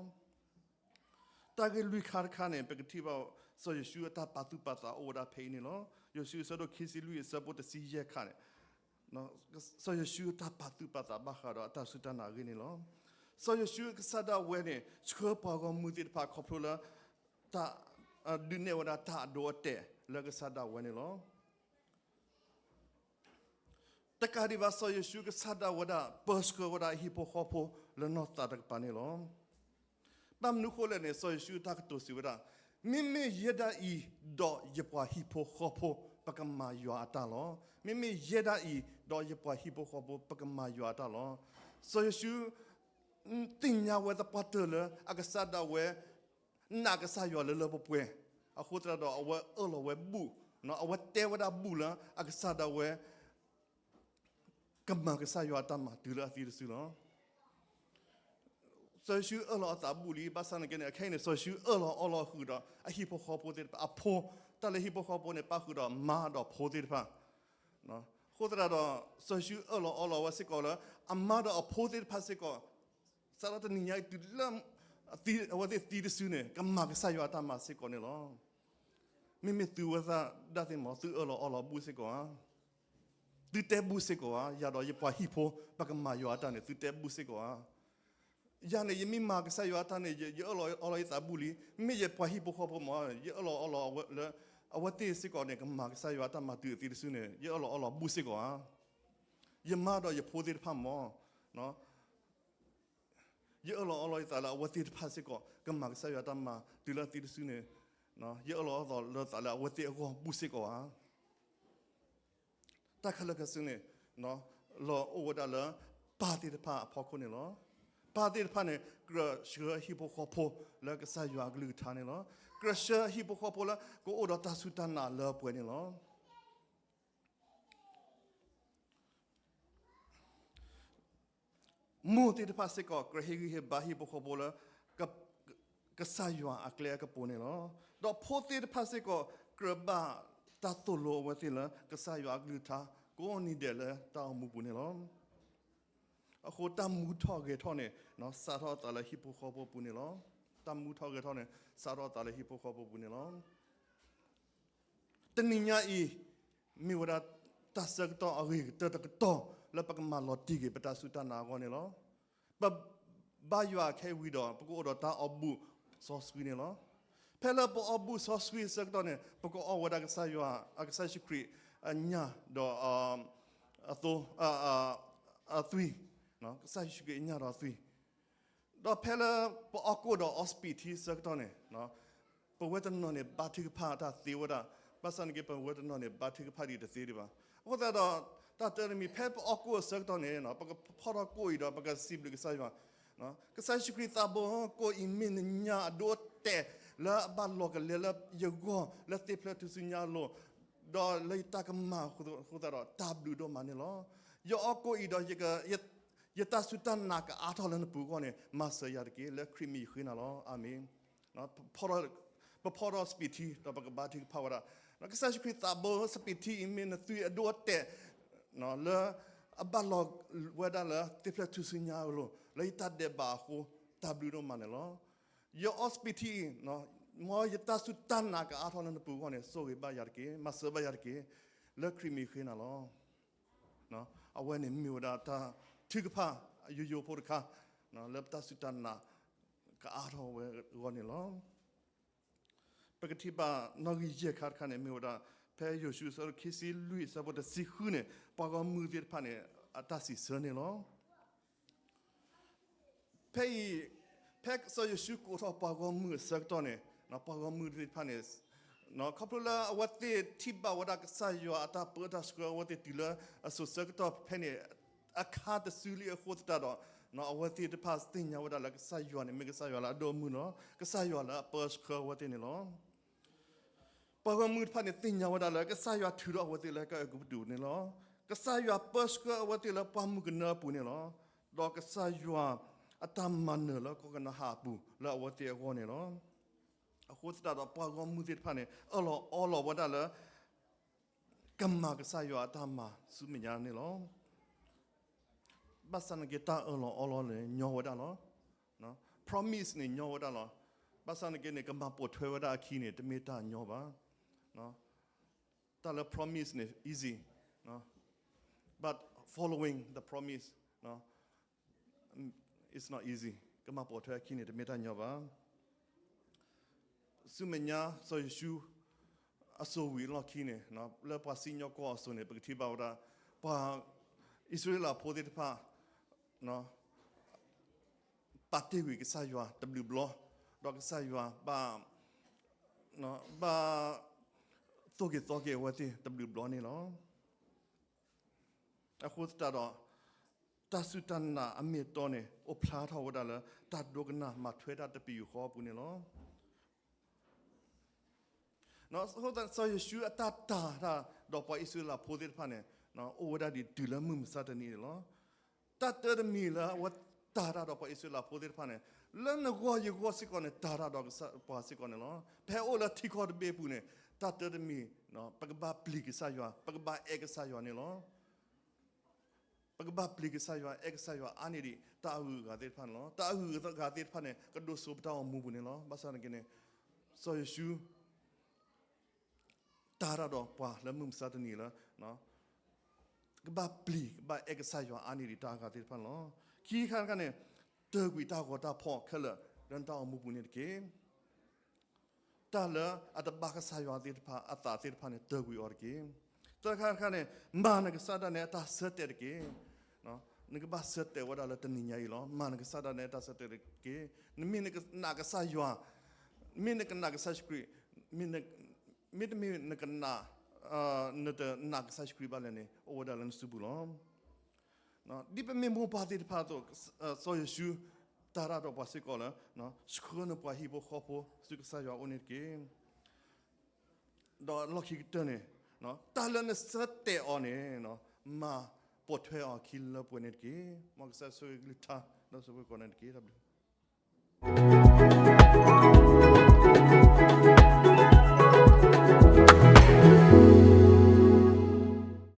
တၢ်ဂ့ၢ်လွံၢ်ခါတခါန့ၣ် ပကထံၣ်ဘၣ် စီၤယိၤၡူအတၢ်ပာ်သူၣ်ပာ်သးအိၣ်ဝဲဒၣ်ဖဲအံၤန့ၣ်လီၤ. ယိၤၡူအဆၢဒိၣ်ခံဆံလွံၢ်အဆၢဖိတဆံယဲၢ်ခါန့ၣ် စီၤယိၤၡူအတၢ်ပာ်သူၣ်ပာ်သးဘၣ်ဃးဒီးအတၢ်စူၢ်တၢ်နာ်အဂ့ၢ်န့ၣ်လီၤ. စီၤယိၤၡူကစၢ်ဒၣ်ဝဲန့ၣ် ဆှၢပှၤဂီၢ်မုၢ်သ့ၣ်တဖၣ်ခီဖျိလၢ တၢ် ဒုးနဲၣ်ဝဲဒၣ်တၢ်အဒိအတဲာ်လၢကစၢ်ဒၣ်ဝဲန့ၣ်လီၤ. တကးဒံးဘၣ် စီၤယိၤၡူကစၢ်ဒၣ်ဝဲဒၣ် ပၢဆှၢဝဲဒၣ်အဟံၣ်ဖိဃီဖိလၢနီၢ်သးတကပၤန့ၣ်လီၤ. ဘၣ်မနုၤအဃိလဲၣ်န့ၣ် စီၤယိၤၡူအတၢ်ကတိၤစံးဝဲဒၣ်, မ့မ့ၢ်ယဲဒၣ်အံၤ ဒီးယပှၤဟံၣ်ဖိဃီဖိ ပကမၤယွၤအတၢ်လီၤ. မ့မ့ၢ်ယဲဒၣ်အံၤ ဒီးယပှၤဟံၣ်ဖိဃီဖိ ပကမၤယွၤအတၢ်လီၤ. စီၤယိၤၡူ သ့ၣ်ညါဝဲသပှၢ်တၢၢ်လၢ အကစၢ်ဒၣ်ဝဲ နာ်ကစၢ်ယွၤလၢလၢပှဲၤပှဲၤ, အဃိသတးဒီး အဝဲအၢၣ်လီၤဝဲဘူၣ်, အဝဲတဲဝဲဒၣ်ဘူၣ်လၢ အကစၢ်ဒၣ်ဝဲ ကမၤကစၢ်ယွၤအတၢ်မၤတုၤလၢအသံတစုလီၤ. စီၤယိၤၡူအၢၣ်လီၤအသးဘူၣ်လံ, ဘၣ်ဆၣ်သနာ်က့န့ၣ် အခဲအံၤန့ၣ် စီၤယိၤၡူအၢၣ်လီၤအီလီၤဃုာ်ဒီး အဟံၣ်ဖိဃီဖိသ့ၣ်တဖၣ်အဖိ, တၢ်လၢဟံၣ်ဖိဃီဖိန့ၣ် ပၣ်ဃုာ်ဒီးမါဒီးဖိသ့ၣ်တဖၣ်, အဃိသတးဒီး စီၤယိၤၡူအၢၣ်လီၤအီလီၤဝဲစ့ၢ်ကီးလၢ အမါဒီးအဖိသ့ၣ်တဖၣ်စ့ၢ်ကီး စးထီၣ်တနံၤညါအံၤတုၤလၢ အဝဲသ့ၣ်သံတစုန့ၣ် ကမၤကစၢ်ယွၤအတၢ်မၤစ့ၢ်ကီးန့ၣ်လီၤ. မ့မ့ၢ်သုဝဲသ့ၣ်ဒၣ်သ့ၣ်မ့ၢ် သုအၢၣ်လီၤအီလီၤဘူၣ်စ့ၢ်ကီးဧါ, သုတဲဘူၣ်စ့ၢ်ကီးဧါ, ယၤဒီးယပှၤဟံၣ်ဖိ ပကမၤယွၤအတၢ်န့ၣ် သုတဲဘူၣ်စ့ၢ်ကီးဧါ. ယၤန့ၣ် ယမ့ၢ်မၤကစၢ်ယွၤအတၢ်န့ၣ် ယအၢၣ်လီၤအီလီၤယသးဘူၣ်လံ, မ့မ့ၢ်ယပှၤဟံၣ်ဖိဃီဖိမ့ၢ် ယအၢၣ်လီၤအီလီၤလၢ အဝဲသ့ၣ်စ့ၢ်ကီးန့ၣ် ကမၤကစၢ်ယွၤအတၢ်မၤတုၤအသံတစုန့ၣ် ယအၢၣ်လီၤအီလီၤဘူၣ်စ့ၢ်ကီးဧါ. ယမါဒီးယဖိသ့ၣ်တဖၣ်မ့ၢ် ယအၢၣ်လီၤအီလီၤယသးလၢအဝဲသ့ၣ်တဖၣ်စ့ၢ်ကီး ကမၤကစၢ်ယွၤတၢ်မၤတုၤလၢအသံတစုန့ၣ် ယအၢၣ်လီၤအီလီၤသးလၢအဝဲသ့ၣ်အဂီၢ်ဘူၣ်စ့ၢ်ကီးဧါ. တၢ်ခဲလၢာ်ခဲဆ့န့ၣ် လီၤအိၣ်ဝဲဒၣ်လၢ ပၢ်သ့ၣ်တဖၣ်အဖီခိၣ်န့ၣ်လီၤ. ပၢ်သ့ၣ်တဖၣ်န့ၣ် ကြၢးဆှၢဟံၣ်ဖိဃီဖိလၢကစၢ်ယွၤအကလုၢ်ကထါန့ၣ်လီၤ. ကြၢးဆှၢဟံၣ်ဖိဃီဖိလၢကအိၣ်ဒီးတၢ်စူၢ်တၢ်နာ်လၢပှဲၤန့ၣ်လီၤ. မိၢ်သ့ၣ်တဖၣ်စ့ၢ်ကီး ကြၢးဟ့ၣ်ဂံၢ်ဟ့ၣ်ဘါဟံၣ်ဖိဃီဖိလၢ ကစၢ်ယွၤအကျဲအကပူၤန့ၣ်လီၤ. ဒီးဖိသ့ၣ်တဖၣ်စ့ၢ်ကီး ကြၢးဘၣ်တၢ်သိၣ်လိအဝဲသ့ၣ်လၢ ကစၢ်ယွၤအကလုၢ်ကထါ ကိးနံၤဒဲးလၢတၢ်အိၣ်မူပူၤန့ၣ်လီၤ. အဃိတၢ်မူထီၣ်ဂဲၤထီၣ်န့ၣ် စးထီၣ်အသးလၢဟံၣ်ဖိဃီဖိပူၤန့ၣ်လီၤ. တၢ်မူထီၣ်ဂဲၤထီၣ်န့ၣ် စးထီၣ်အသးလၢဟံၣ်ဖိဃီဖိပူၤန့ၣ်လီၤ. တနံၤညါအံၤ မ့ၢ်ဝဲဒၣ်တၢ်ဆၢကတီၢ်အဂ့ၤကတၢၢ်တကတီၢ် လၢပကမၤလီၤတံၢ်က့ၤ ပတၢ်စူၢ်တၢ်နာ်အဂီၢ်န့ၣ်လီၤ. ပဘါယွၤခဲအံၤဝံၤဒီး ပကအိၣ်ဒီးတၢ်အီၣ်ဘူၣ်စီဆှံန့ၣ်လီၤ. ဖဲလၢပအီၣ်ဘူၣ်စီဆှံအဆၢကတီၢ်န့ၣ် ပကအီၣ်ဝဲဒၣ်ကစၢ်ယွၤ အကစၢ်ယ့ၣ်ၡူးခရံာ်အညၣ်ဒီး အသွံၣ်, ကစၢ်ယ့ၣ်ၡူးခရံာ်အညၣ်ဒီးအသွံၣ် ဒီးဖဲလၢပအီၣ်ကိၣ်ဒီးအီစပံးထံအဆၢကတီၢ်န့ၣ် ပဝဲတနီၤန့ၣ် ဘါထုကဖၣ်တၢ်သ့ဝဲဒၣ်, ဘၣ်ဆၣ်န့ၣ်က့ ပဝဲတနီၤန့ၣ် ဘါထုကဖၣ်ဒံးတသ့ဒံးဘၣ်. အဃိသတးဒီး တၢ်တၢတမံၤ ဖဲပအီၣ်ကိၣ်အဆၢကတီၢ်န့ၣ် ပကဖီၣ်ထီၣ်ကိၣ်အံၤဒီး ပကစံးဘျုးကစၢ်ယွၤ, ကစၢ်ယ့ၣ်ၡူးခရံာ်သးဘိ ကိၣ်အံၤမ့ၢ်နညၣ်အဒိအတဲာ် လၢအဘၣ်လီၤကလဲလၢယဂီၢ် လၢသ့ၣ်ဖျၢၣ်ထူၣ်စုညါအလိၤ, ဒီးလၢယတၢ်ကမၣ်အဃိသတးဒီး တၢ်ဘျုးဒိၣ်မးန့ၣ်လီၤ. ယအီၣ်ကိၣ်အံၤဒီး ယတၢ်စူၢ်တၢ်နာ်ကအါထီၣ်လၢနပူၤအဂီၢ်န့ၣ် မၤစၢၤယၤတက့ၢ်. လၢခရံာ်မံၤယဃ့နၤလီၤ. အၤမ့ၣ်. ပဖီၣ်ထီၣ်စပံးထံ ဒီးပကဘါထုကဖၣ်ဝဲဒၣ်, ကစၢ်ယ့ၣ်ၡူးခရံာ်သးဘိ စပံးထံအံၤမ့ၢ်နသွံၣ်အဒိအတဲာ် လၢအဘၣ်လီၤဝဲဒၣ်လၢသ့ၣ်ဖျၢၣ်ထူၣ်စုညါအလိၤ လၢယတၢ်ဒဲးဘးအဃိ တၢ်ဘျုးဒိၣ်မးန့ၣ်လီၤ. ယအီၣ်စပံးထံအံၤ မ်ယတၢ်စူၢ်တၢ်နာ်ကအါထီၣ်လၢနပူၤအဂီၢ်န့ၣ် ဆိၣ်ဂ့ၤဘၣ်ယၤတက့ၢ်, မၤစၢၤဘၣ်ယၤတက့ၢ်. လၢခရံာ်မံၤယဃ့နၤလီၤ. အဝဲန့ၣ်မ့ၢ်ဝဲဒၣ်တၢ်ထုကဖၣ်အယိယိဖိတခါ လၢပတၢ်စူၢ်တၢ်နာ်ကအါထီၣ်ဝဲအဂီၢ်န့ၣ်လီၤ. ပကထံၣ်ဘၣ်နီၣ်ဂံၢ်ယဲၢ်ခါတခါန့ၣ် မ့ၢ်ဝဲဒၣ် ဖဲယိၤၡူ အဆၢဒိၣ်ခံဆံလွံၢ် အဆၢဖိတဆံဃုန့ၣ် ပှၤဂီၢ်မုၢ်သ့ၣ်တဖၣ်န့ၣ် အတၢ်စံးဆၢန့ၣ်လီၤ. ဖဲအံၤ ဖဲစီၤယိၤၡူကိးထီၣ်ပှၤဂီၢ်မုၢ်အဆၢကတီၢ်န့ၣ် ပှၤဂီၢ်မုၢ်သ့ၣ်တဖၣ်န့ၣ် ခီဖျိလၢအဝဲသ့ၣ်ထံၣ်ဘၣ်ဝဲဒၣ်ကစၢ်ယွၤအတၢ်ပၢတၢ်ဆှၢအဝဲသ့ၣ်တုၤလၢအစိၤဆၢကတီၢ်ဖဲန့ၣ် အခါတစုလံအဃိသတးဒီး အဝဲသ့ၣ်တဖၣ်သ့ၣ်ညါဝဲဒၣ်လၢကစၢ်ယွၤန့ၣ် မ့ၢ်ကစၢ်ယွၤလၢအဒိၣ်အမုၢ်လီၤ. ကစၢ်ယွၤလၢအပၢဆှၢအဝဲသ့ၣ်န့ၣ်လီၤ. ပှၤဂီၢ်မုၢ်တဖၣ်န့ၣ် သ့ၣ်ညါဝဲဒၣ်လၢ ကစၢ်ယွၤထုးထီၣ်အဝဲသ့ၣ်လၢကအဲၤကူပတူးန့ၣ်လီၤ. ကစၢ်ယွၤပၢဆှၢအဝဲသ့ၣ်လၢပှၢ်မုၢ်ကနၢအပူၤန့ၣ်လီၤ. ဒီးကစၢ်ယွၤအတၢ်မၤနၢၤလၢကီၢ်ကနၤအၣ်အပူၤလၢအဝဲသ့ၣ်အဂီၢ်န့ၣ်လီၤ. အဃိသတးဒီးပှၤဂီၢ်မုၢ်သ့ၣ်တဖၣ်န့ၣ် အၢၣ်လီၤအီလီၤဝဲဒၣ်လၢ ကမၤကစၢ်ယွၤအတၢ်မၤဆူမဲာ်ညါန့ၣ်လီၤ. ဘၣ်ဆၣ်နာ်က့ တၢ်အၢၣ်လီၤအီလီၤန့ၣ် ညီဝဲဒၣ်လီၤ. promise န့ၣ် ညီဝဲဒၣ်လီၤ. ဘၣ်ဆၣ်နာ်က့န့ၣ် ကမၤပိာ်ထွဲဝဲဒၣ်အခံန့ၣ် တမ့ၢ်တၢ်ညီဘၣ်. တၢ်လၢ promise န့ၣ် easy, but following the promise is not easy. ကမၤပိာ်ထွဲအခံန့ၣ် တမ့ၢ်တၢ်ညီဘၣ်. ဆူမဲာ်ညါ စီၤယိၤၡူ အစိၤဝံၤအလီၢ်ခံန့ၣ် လၢပှၤစံၣ်ညီၣ်ကွီၢ်အစိၤန့ၣ် ပကထံၣ်ဘၣ်ဝဲဒၣ် ပှၤအံၣ်စရ့လးဖိသ့ၣ်တဖၣ် ပာ်တ့ၢ်ကွံာ်ကစၢ်ယွၤတဘျုးဘျီ, ဒီးကစၢ်ယွၤဘၣ် ဘၣ်သိၣ်က့ၤသီက့ၤအဝဲသ့ၣ်တဘျုးဘျီန့ၣ်လီၤ. အဃိသတးဒီး တၢ်စူၢ်တၢ်နာ်အမ့ၢ်အတီန့ၣ် အိၣ်ဖျါထီၣ်ဝဲဒၣ်လၢ တၢ်ဒိကနၣ်မၤထွဲတၢ်တပယူာ်ဃီအပူၤန့ၣ်လီၤ. စီၤယိၤၡူအတၢ်တာ်တၢ်ဒီးပှၤအံၣ်စရ့လးဖိသ့ၣ်တဖၣ်န့ၣ် အိၣ်ဝဲဒၣ်ဒံးတုၤလၢမုၢ်မဆါတနံၤန့ၣ်လီၤ. တၢ်တၢတမံၤလၢအဝဲတာ်တၢ်ဒီးပှၤအံၣ်စရ့လးဖိသ့ၣ်တဖၣ်န့ၣ် လၢနဂီၢ်ယဂီၢ်စ့ၢ်ကီးန့ၣ် တာ်တၢ်ဒီးပှၤစ့ၢ်ကီးန့ၣ်လီၤ. ဖဲအိၣ်လၢထံကီၢ်တဘ့ၣ်အပူၤန့ၣ် တၢ်တၢတမံၤ ပကဘၣ်ပျံၤကစၢ်ယွၤ, ပကဘၣ်အဲၣ်ကစၢ်ယွၤန့ၣ်လီၤ. ပကဘၣ်ပျံၤကစၢ်ယွၤ, အဲၣ်ကစၢ်ယွၤအါန့ၢ်ဒံး တၢ်အဂုၤအဂၤသ့ၣ်တဖၣ်န့ၣ်လီၤ. တၢ်အဂုၤအဂၤသ့ၣ်တဖၣ်န့ၣ် ကဒိးစိပတၢ်အိၣ်မူပူၤန့ၣ်လီၤ. ဘၣ်ဆၣ်သနာ်က့န့ၣ် စီၤယိၤၡူ တာ်တၢ်ဒီးပှၤလၢမုၢ်မဆါတနံၤလၢ ကဘၣ်ပျံၤ ကဘၣ်အဲၣ်ကစၢ်ယွၤအါန့ၢ်ဒံးတၢ်အဂၤသ့ၣ်တဖၣ်န့ၣ်လီၤ. ခံခါတခါန့ၣ် တၢၢ်ကွံာ်တၢ်ဂီၤတၢ်ဖီၣ်ခဲလၢာ်လၢနတၢ်အိၣ်မူပူၤန့ၣ်တက့ၢ်. တၢ်လၢအတဘၣ်ကစၢ်ယွၤသ့ၣ်တဖၣ်အသးသ့ၣ်တဖၣ်န့ၣ် တၢၢ်ကွံာ်အီၤတက့ၢ်. သၢခါတခါန့ၣ် မၤနကစၢ်ဒၣ်နဲအတၢ်ဆၢတဲာ်တက့ၢ်. နကဘၣ်ဆၢတဲာ်ဝဲဒၣ်လၢတနံၤညါအံၤလီၤ. မၤနကစၢ်ဒၣ်နဲအတၢ်ဆၢတဲာ်တက့ၢ်. နမ့ၢ်နကနာ်ကစၢ်ယွၤ, မ့ၢ်နကနာ်ကစၢ်ယ့ၣ်ၡူးခရံာ်, မ့တမ့ၢ်နကနာ်, နတနာ်ကစၢ်ယ့ၣ်ၡူးခရံာ်ဘၣ်လဲၣ်န့ၣ် အိၣ်ဝဲဒၣ်လၢနစုပူၤလီၤ. ဒ်ပမ့ၢ်မိၢ်ပၢ်သ့ၣ်တဖၣ်အသိး စီၤယိၤၡူ တၢ်ရၢ်ဒီးပှၤစ့ၢ်ကီးလၢ ဆှၢနုာ်ပှၤဟံၣ်ဖိဃီဖိဆူကစၢ်ယွၤအအိၣ်န့ၣ်တက့ၢ်. ဒီးလီၢ်ခံကတၢၢ်န့ၣ်, တၢ်လၢနဆၢတဲာ်အီၤန့ၣ်, မၤပိာ်ထွဲအီၤခံလၢပှဲၤန့ၣ်တက့ၢ်. မ်ကစၢ်ဆိၣ်ဂ့ၤကလုၢ်ကထါ ဒီးဆိၣ်ဂ့ၤကိးန့ၣ်တက့ၢ်. တၢ်ဘျုး